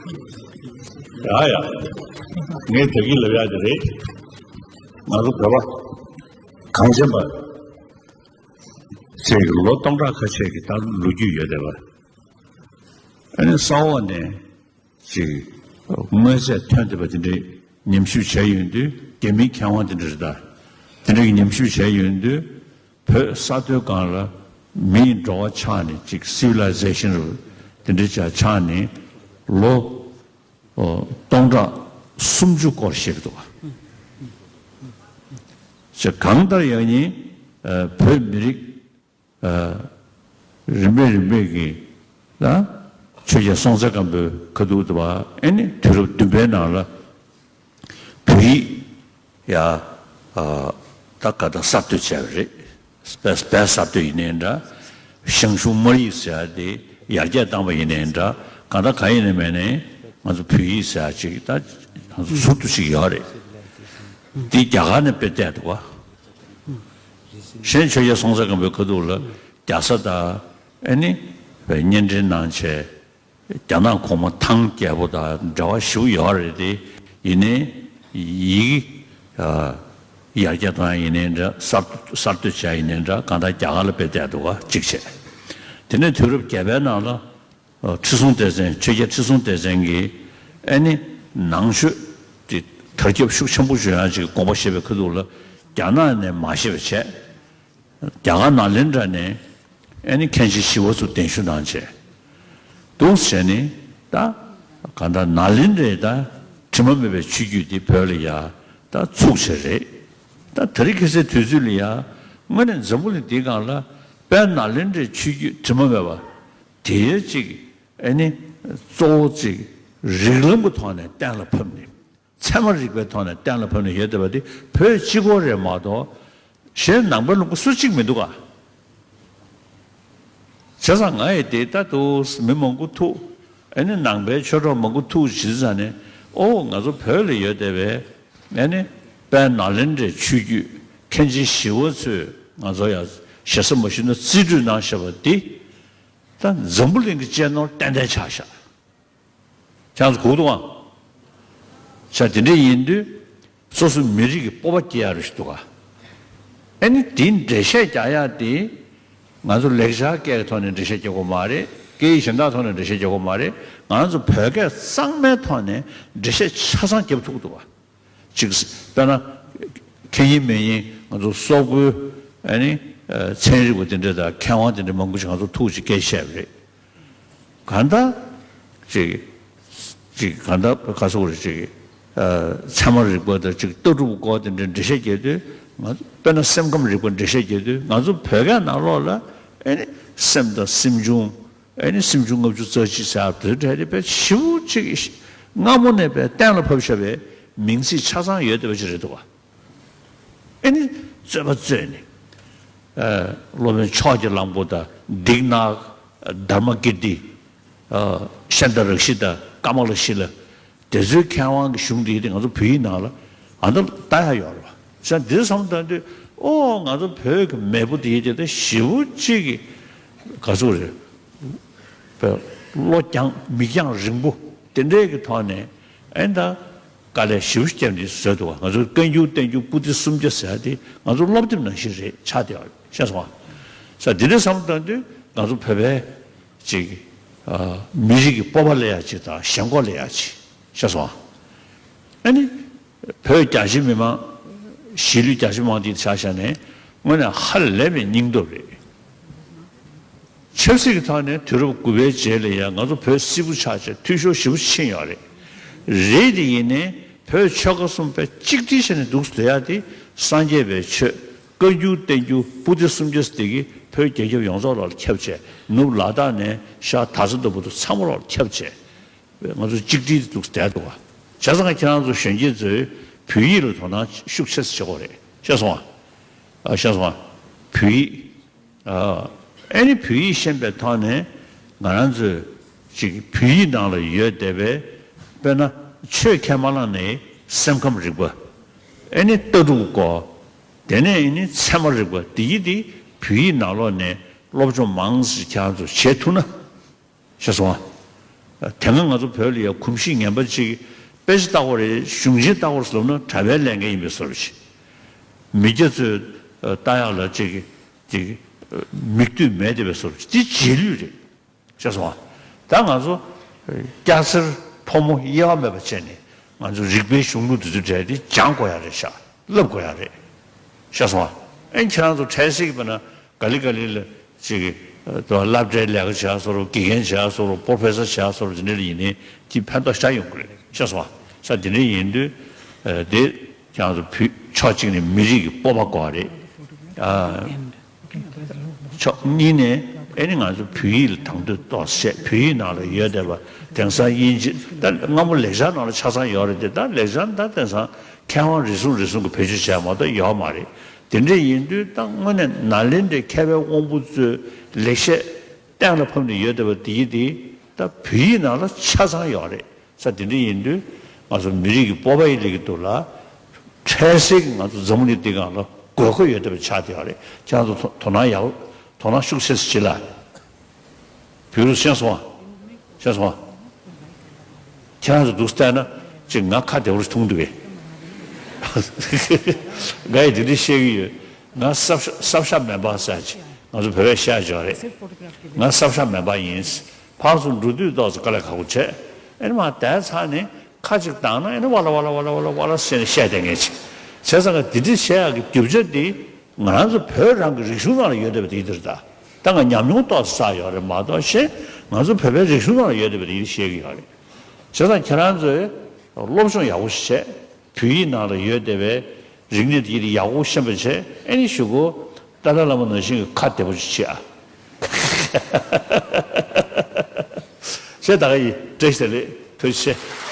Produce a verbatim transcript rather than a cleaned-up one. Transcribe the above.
ཡ་ཡ། ངས་ད་གིན་ལབ་ཡ་དེ་རེད། ང་ཚོ་བོད་པ་གངས་ཅན་པ་ཚོས་ལོ་སྟོང་ཕྲག་ཁ་ཤས་ཀྱི་ད་ལོ་རྒྱུས་ཡོད་བསྡད་པ། ཨ་ནི་ས་འོག་ནས་ཅིག་དངོས་རྫས་ཐོན་བསྡད་པ་དེ་འདྲའི་ཉམས་ཞིབ་བྱས་ཡོང་དུས། རྒྱ་མིའི་མཁས་དབང་དེ་འདྲ་རེད་ད། དེ་འདྲ་གི་ཉམས་ཞིབ་བྱས་ཡོང་དུས། བོད་ས་མཐོའི་སྒང་ལ་མིའི་འགྲོ་བ་ཆགས་ནས་ཅིག་སི་ཝི་ལའི་ཟེ་ཤན་རུ་དེ་འདྲ་ཆགས་ཆགས་ནས་ལོ་ཨོ་སྟོང་ཕྲག་སུམ་ཅུ་སྐོར་ཞིག་འདུག་བ། ཅེས་གང་ལྟར་ཡང་ནི་ཨ་བོད་མི་རིགས་ཨ་རིམ་པས་རིམ་པས་ཀྱིས་ལ་ཆོས་རྒྱལ་སྲོང་བཙན་སྒམ་པོའི་ཁ་ཐུག་ཏུ་བ། ཨེ་ནི་དུས་རབས་བདུན་པའི་ནང་ལ་བོད་ཡིག་ཡ་ཨ་ད་ག་ད་གསར་གཏོད་བྱས་པ་རེད། བོད་བོད་གསར་གཏོད་ཡིན་ནའི་འདྲ། ཞང་ཞུང་སྨར་ཡིག་ཟེར་ཡ་དེ་ཡར་རྒྱས་བཏང་པ་ཡིན་ནའི་འདྲ། གང་ལྟར་གང་ཡིན་ནའི་མིན་ནའི་ང་ཚོ་བོད་ཡིག་ཟེར་ཡ་ཅིག་ད་ང་ཚོ་ཟུར་དུ་ཞིག་ཡོད་རེད། འདི་རྒྱ་གར་ནས་དཔེ་བལྟས་འདུག་བ། གཞན་ཆོས་རྒྱལ་སྲོང་བཙན་སྒམ་པོའི་ཁ་ཐུག་ལ་རྒྱ་བཟའ་དང་ཨ་ནི་བའི་གཉེན་འབྲེལ་གནང་བྱས། རྒྱ་ནག་གོང་མ་ཐང་རྒྱལ་པོ་དང་འབྲེལ་བ་ཞེ་པོ་ཡོད་རེད་དེ། ཡིན་ནའི་ཡིག་ཨ་ཡར་རྒྱས་གཏོང་ཡ་ཡིན་ནའི་འདྲ། གསར་གསར་གཏོད་བྱས་ཡིན་ནའི་འདྲ། གང་ལྟར་རྒྱ་གར་ལ་དཔེ་བལྟས་འདུག་བ་གཅིག་བྱས། དེ་ནས་དུས་རབས་བརྒྱད་པའི་ནང་ལ་ཨ་ཁྲི་སྲོང་ལྡེ་བཙན། ཆོས་རྒྱལ་ཁྲི་སྲོང་ལྡེ་བཙན་གྱིས་ཨ་ནི་ནང་ཆོས་དེ་དར་ཁྱབ་ཤུགས་ཆེན་པོ་བྱུང་ཡ་ཅིག་དགོངས་པ་བཞེས་པའི་ཁ་ཐུག་ལ་རྒྱ་ནག་ནས་མ་ཤེས་པ་བྱས། རྒྱ་གར་ནཱ་ལེནྡྲ་ནས་ཨ་ནི་མཁན་ཆེན་ཞི་བ་འཚོ་གདན་ཞུ་གནང་བྱས། འདུག་བྱས་ནས་ད་གང་ལྟར་ནཱ་ལེནྡྲའི་ད་དྲི་མ་མེད་པའི་ཆོས་བརྒྱུད་འདི་བོད་ལ་ཡ་ད་ཚུགས་བྱས་རེད། ད་དེ་རིང་ཁ་སང་དུས་ཚོད་ལ་ཡ་དངོས་གནས་འཛམ་བུ་གླིང་འདིའི་སྒང་ལ་དཔལ་ནཱ་ལེནྡྲའི་ཆོས་བརྒྱུད་དྲི་མ་མེད་པ་དེའི་ཅིག་ཨ་ནི་གཙོ་བོ་ཅིག་རིགས་ལམ་གྱི་ཐོག་ནས་གཏན་ལ་ཕབ་ནས། ཚད་མ་རིག་པའི་ཐོག་ནས་གཏན་ལ་ཕབ་ནས་ཡོད་བསྡད་པ་དེ་བོད་གཅིག་པོ་རེད་མ་གཏོགས། གཞན་ནང་པའི་ལུང་པ་སུ་གཅིག་མི་འདུག་ག་བྱས་ཙང་ང་ཡི་དེ་ལྟ་དུ་མི་མང་པོ་ཐུག་ཨ་ནི་ནང་པའི་ཆོས་གྲོགས་མང་པོ་ཐུག་བྱས་ཙང་ནས། ཨོ་ང་ཚོ་བོད་ལ་ཡོད་བསྡད་པའི་ཨ་ནི་དཔལ་ནཱ་ལེནྡྲའི་ཆོས་བརྒྱུད་མཁན་ཆེན་ཞི་བ་འཚོས་ང་ཚོ་ཡ་ཞེ་ས་མ་ཞུས་ན་རྩིས་སྤྲོད་གནང་བཞག་པ་འདི་ད་འཛམ་བུ་གླིང་གི་གཅེས་ནོར་ཏན་ཏན་ཆགས་བཞག་ཁྱེད་ཚོ་གོ་འདུག་ཨང་། ཆ་དེ་འདྲ་ཡིན་དུས་སོ་སོ་མི་རིགས་ཀྱི་སྤོབས་པ་སྐྱེ་ཡ་རེ་ཞིག་འདུག་ག་ཨ་ནི་དེ་འགྲེལ་བཤད་རྒྱག་ཡ་དེ་ང་ཚོ་ལེགས་སྦྱར་སྐད་ཀྱི་ཐོག་ནས་འགྲེལ་བཤད་རྒྱག་དགོས་མ་རེད། སྐད་ཡིག་གཞན་དག་ཐོག་ནས་འགྲེལ་བཤད་རྒྱག་དགོས་མ་རེད། ང་ཚོ་བོད་སྐད་གཙང་མའི་ཐོག་ནས་འགྲེལ་བཤད་ཆ་ཚང་རྒྱབ་ཐུབ་འདུག་ག་ཅིག་དཔེར་ན། མཁྱེན་ཡིན་མེད་ཡིན་ང་ཚོ་སོག་པོའི་ཨ་ནི་ཚན་རིག་པ་དེ་འདྲ་དང་མཁས་དབང་དེ་འདྲ་མང་པོ་ཞིག་ང་ཚོ་ཐུག་ཅིག་སྐད་བཤད་པ་རེད། གང་ལྟར་ཅིག་ཅིག་གང་ལྟར་ག་སོག་རེད། ཅིག་ཚད་མ་རིག་པ་དང་ཅིག་ལྟ་གྲུབ་སྐོར་དེ་འདྲ་འགྲེལ་བཤད་རྒྱག་དུས། ང་དཔེར་ན་སེམས་ཁམས་རིག་པ་འགྲེལ་བཤད་རྒྱག་དུས། ང་ཚོ་བོད་སྐད་ནང་ལོགས་ལ་ཨ་ནི་སེམས་དང་སེམས་བྱུང་། ཨེ་ནི་སེམས་བྱུང་ལྔ་བཅུ་རྩ་གཅིག་ཟེར་བ་དེ་འདྲ་རེད་པས། ཞེ་པོ་ཅིག་སྔ་མོ་ནས་པའི་གཏན་ལ་ཕབ་བཞག་པའི་མིང་ཚིག་ཆ་ཚང་ཡོད་བསྡད་པ་ཅིག་རེད་འདུག་བ། ཨེ་ནི་རྩོད་པ་རྩོད་ནས། ཨ་སློབ་དཔོན་ཕྱོགས་ཀྱི་གླང་པོ་དང་། སྡིག་ནག་དྷརྨ་ཀིརྟི། ཨ་ཤཱནྟ་རཀྵི་ཏ། ཀ་མ་ལ་ཤཱི་ལ། དེ་ཚོའི་མཁས་དབང་གི་གཞུང་དེ་དེ་ང་ཚོ་བོད་ཡིག་ནང་ལ་ཨ་ད་ལྟ་ཡ་ཡོད་རེད་བ། ས་འདིར་བསམ་བཏང་དུས། ཨོ་ང་ཚོ་བོད་ཀྱི་མེས་པོ་དེ་ཡིན་དེ་ད་ཞེ་པོ་ཅིག་གི་ག་ཚོད་རེད། བོད་བློ་རྒྱང་མིག་རྒྱང་རིང་པོ་དེ་འདྲའི་གི་ཐོག་ནས་ཨེ་ད་དཀའ་ལས་ཞེ་པོ་བརྒྱབ་ནས་བཟོས་འདུག་བ། ང་ཚོ་བཀའ་འགྱུར་བསྟན་འགྱུར་པོ་ཏི་སུམ་བརྒྱ་ཟེར་ཡ་དེ་ང་ཚོ་སློབ་དེབ་ནང་བཞིན་རེད་ཆགས་བསྡད་པ་རེད། ཤེས་སོང་བ། ས་འདི་འདྲ་བསམ་བཏང་དུས་ང་ཚོ་བོད་པའི་ཅིག་ཨ་མི་རིགས་ཀྱི་སྤོབས་པ་སླེབས་ཡ་ཅིག་དང་ཞེན་ཁོག་སླེབས་ཡ་ཅིག་ཤེས་སོང་ཨ། ཨ་ནི་བོད་རྒྱ་ཆེ་མི་མང་། གཞིས་ལུས་རྒྱ་ཆེ་མི་མང་དེ་ཆ་བཞག་ནས་དངོས་གནས་ཧ་ལས་པའི་སྙིང་སྟོབས་རེད། ཆབ་སྲིད་ཀྱི་ཐོག་ནས་དུས་རབས་དགུ་པའི་རྗེས་ལ་ཡང་ང་ཚོ་བོད་སིལ་བུ་ཆགས་བྱས་འཐུས་ཤོར་ཞེ་པོ་ཕྱིན་ཡོད་རེད། རེད་དེ་ཡིན་ནའི་བོད་ཆོལ་ཁ་གསུམ་པའི་གཅིག་སྒྲིལ་བྱས་ནས་འདུག་སྡོད་ཡ་དེ་སངས་རྒྱས་པའི་ཆོས། བཀའ་འགྱུར་བསྟན་འགྱུར་པོ་ཏི་སུམ་བརྒྱ་ཟེར་དེ་གིས་བོད་རྒྱལ་ཁབ་ཡོངས་རྫོགས་ལ་ཁྱབ་བྱས། ནུབ་ལ་དྭགས་ནས་ཤར་དར་ས་ལྟ་བུ་དུ་ཚང་མ་ལ་ཁྱབ་བྱས། ང་ཚོ་གཅིག་སྒྲིལ་དུ་བསྡད་འདུག་བ། བྱས་ཙང་ཁྱེད་རང་ཚོ་གཞོན་སྐྱེས་ཚོས་བོད་ཡིག་ལ་དོ་སྣང་ཤུགས་ཆེ་ཙམ་བྱེད་དགོས་རེད། ཤེས་སོང་ཨ། ཤེས་སོང་ཨ། བོད་ཡིག་ཨེ་ནི་བོད་ཡིག་ཤེས་པའི་ཐོག་ནས་ང་རང་ཚོས་ཅིག་བོད་ཡིག་ནང་ལ་ཡོད་བསྡད་པའི་དཔེར་ན་ཆོས་ཁས་མ་བླངས་ནས་སེམས་ཁམས་རིག་པ། ཨེ་ནི་ལྟ་གྲུབ་སྐོར། དེ་ནས་ཨེ་ནི་ཚད་མ་རིག་པ་འདི་ཡིག་འདི་བོད་ཡིག་ནང་ལོགས་ནས་སློབ་སྦྱོང་མང་ཙམ་ཁྱེད་རང་ཚོས་བྱེད་ཐུབ་ན། ཤེས་སོང་ཨ། དེ་སྔ་ང་ཚོ་བོད་ལ་ཡ་གོམས་གཤིས་ངན་པ་ཅིག་དཔེ་ཆ་ལྟ་དགོས་རེད། གཞུང་ཆེན་ལྟ་དགོས་རེད་ལབ་ན་གྲྭ་པའི་ལས་འགན་ཡིན་པའི་བཟོ་འདྲ་ཅིག་མི་སྐྱ་ཚོས་ལྟ་ཡག་ལ་ཅིག་ཅིག་མིག་ལྟོས་མེད་བསྡད་པའི་བཟོ་འདྲ་ཅིག་དེ་རྗེས་ལུས་རེད། ཤེས་སོང་ང་། ད་ང་ཚོ་སྐྱ་སེར་ཕོ་མོ་དབྱེ་བ་མེད་པ་བྱས་ནས་ང་ཚོ་རིག་པའི་གཞུང་ལུགས་འདི་ཚོའི་གྲས་འདི་སྦྱང་དགོས་ཡ་རེད་ཤག་བསླབ་དགོས་ཡ་རེད། ཤེས་སོང་ང་། ཨེ་ཁྱེད་རང་ཚོ་འཕྲལ་སེལ་གྱི་བྱས་ན་ག་ལེ་ག་ལེ་ལ་ཅིག་གི་སློབ་གྲྭའི་ལས་ཀ་བྱས་བཟོ་འདྲ། དགེ་རྒན་བྱས་བཟོ་འདྲ། པོ་རོ་ཕེ་སར་བྱས་བཟོ་འདྲ་འདི་འདྲ་ཡིན་ནའི་དེ་ཕན་ཐོགས་ཤ་ཡོང་གི་རེད། ཤེས་སོང་ང་། ས་འདི་འདྲ་ཡིན་དུས་དེ་ཁྱེད་རང་ཚོ་བོད་ཕྱོགས་གཅིག་ནས་མི་རིགས་ཀྱི་སྤོབས་པ་དགོས་པ་རེད། ཨ། ཕྱོགས་གཉིས་ནས་ཨེ་ནི་ང་ཚོ་བོད་ཡིག་ལ་དང་དོད་ཏོག་ཙམ་བྱས། བོད་ཡིག་ནང་ལ་ཡོད་བསྡད་པ་དེང་སང་དབྱིན་ཇི་ད་སྔ་མོ་ལེགས་སྦྱར་ནང་ལ་ཆ་ཚང་ཡོད་རེད་དེ། ད་ལེགས་སྦྱར་ད་དེང་སང་མཁས་དབང་རེ་ཟུང་རེ་ཟུང་གིས་བེད་སྤྱོད་བྱས་མ་གཏོགས་ཡོད་མ་རེད། དེ་འདྲ་ཡིན་དུས་ད་དངོས་གནས་ནཱ་ལེནྡྲའི་མཁས་པའི་དབང་པོ་ཚོའི་ལེགས་བཤད་གཏན་ལ་ཕབ་ནས་ཡོད་བསྡད་པ་དེ་ཡིན་དེ་ད་བོད་ཡིག་ནང་ལ་ཆ་ཚང་ཡོད་རེད། ས་དེ་འདྲ་ཡིན་དུས་ང་ཚོ་མི་རིགས་ཀྱི་སྤོབས་པ་ཡི་ལས་ཀྱི་དུས་ལ་འཕྲལ་སེལ་གྱི་ང་ཚོ་འཛམ་བུ་གླིང་འདི་སྒང་ལ་དགོས་མཁོ་ཡོད་བསྡད་པ་ཆགས་བསྡད་ཡོད་རེད། ཁྱེད་རང་ཚོ་དོ་སྣང་ཡག་དོ་སྣང་ཤུགས་ཆེ་ཙམ་བྱེད་ལ། བོད་རིགས་ཤེས་སོང་ང་། ཤེས་སོང་ང་། ཁྱེད་རང་ཚོ་འདུག་བལྟས་ན་ཅིག་ང་ཁ་བདེ་པོ་ཞིག་མཐོང་འདུག་གས། ང་ཡི་དེ་འདྲ་བཤད་ཀྱི་ཡོད། ང་སྲབ་ཤ་སྲབ་ཤ་མེ་འབར་ཟེར་ཅིག་ང་ཚོ་བོད་པས་བཤད་ཀྱི་ཡོད་རེད། ང་སྲབ་ཤ་མེ་འབར་ཡིན། ཕར་ཚུར་འགྲོ་དུས་ཏོག་ཙམ་དཀའ་ལས་ཁག་པོ་བྱས། ཨེ་ནི་མར་བསྡད་ཚར་ནས་ཁ་ཅིག་བཏང་ན་ཨེ་ནི་ཝ་ལ་ཝ་ལ་ཝ་ལ་ཝ་ལ་ཝ་ལ་ཟེར་ནས་བཤད་བསྡད་མཁན་ཅིག་བྱས་ཙང་ང་འདི་འདྲ་བཤད་ཡག་གི་རྒྱུ་ཆ་འདི་ང་རང་ཚོ་བོད་རང་གི་རིག་གཞུང་ནང་ལ་ཡོད་བསྡད་པ་དེ་ཡིན་དེ་རེད། ད་ད་ང་ཉམས་མྱོང་ཏོག་ཙམ་བསགས་ཡོད་རེད་མ་གཏོགས་གཞན་ང་ཚོ་བོད་པའི་རིག་གཞུང་ནང་ལ་ཡོད་བསྡད་པ་དེ་ཡིན་བཤད་ཀྱི་ཡོད་རེད། བྱས་ཙང་ཁྱེད་རང་ཚོས་སློབ་སྦྱོང་ཡག་པོ་ཞིག་བྱས། བོད་ཡིག་ནང་ལ་ཡོད་བསྡད་པའི་རིག་གནས་དེ་ཡག་པོ་ཤེས་པ་བྱས། ཨེ་ནི་གཞུག་གུ་ཏཱ་ལའི་བླ་མ་ནང་བཞིན་གྱི་ཁ་བདེ་པོ་ཞིག་བྱེད་ཨ། བྱས་ད་ག་ཡིན། བཀྲ་ཤིས་བདེ་ལེགས། ཐུགས་རྗེ་ཆེ།